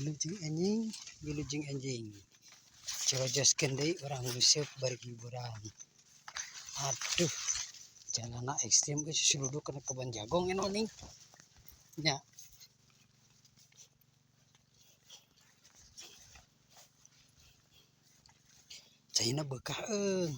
Wilujeng enjing, wilujeng enjing. Corojoskeun deui urang nguseup bari hiburan. Aduh, jalanna ekstrim euy, susuluduk kana kebon jagong eno ning. Nya. Caina beukah eung.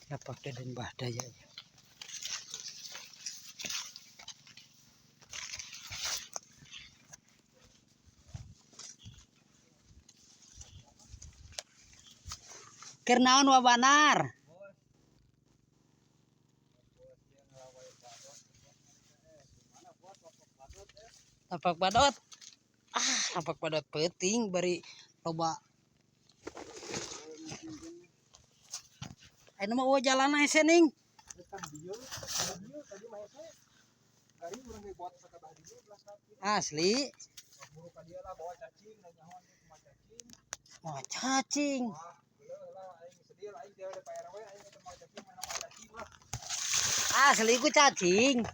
Lapak Deden Bahdaya ya. Keur naon wa banar? Lapak badot. Ah, lapak badot peuting bari loba. Ayeuna mah eueuh jalanna hese ning. Asli. Mawa cacing. Asli ku cacing.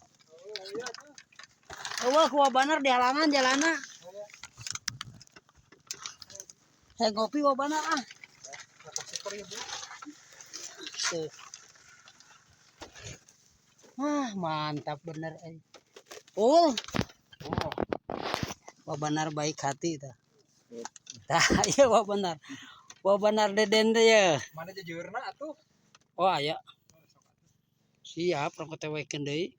Eueuh ku banar di halangan jalanna. Hayang ngopi wa banar ah. Tuh. Ah, mantap bener euy. Oh. Wah benar baik hati tah. Tah, ieu wah benar. Wah benar Deden teh ye. Mana jujurna atuh? Oh aya. Siap rong ketewekeun deui.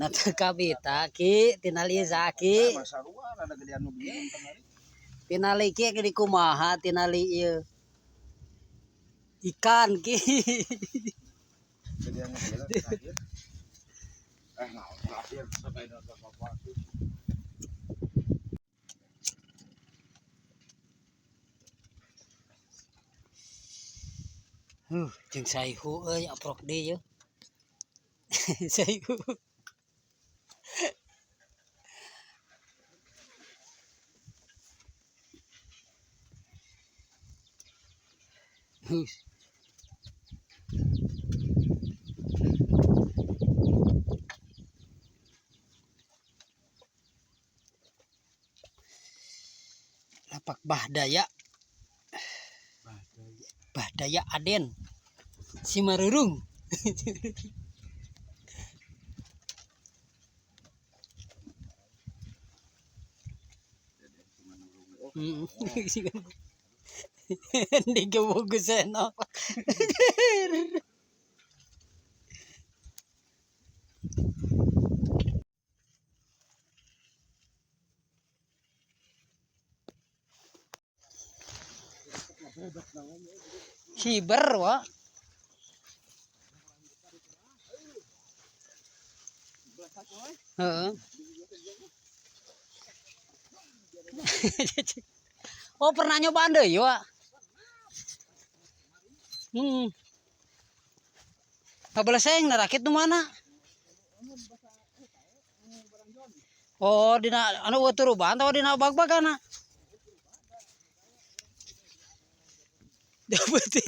Nah teu kabita ki tinali Zaki. Tinali ki di kumaha tinali ieu. Ikan ki. Jeung saihu euy aprok deui yeuh. Saihu. Lapak Bahdaya. Bahdaya Aden Simarurung. Digebug senok. Hiber wa. Heeh. Oh pernah nyobaan deui wa. Kabeleseng narakit nu mana? Oh dina anu eueuh turuban atawa dina bag-bagana? Dapat.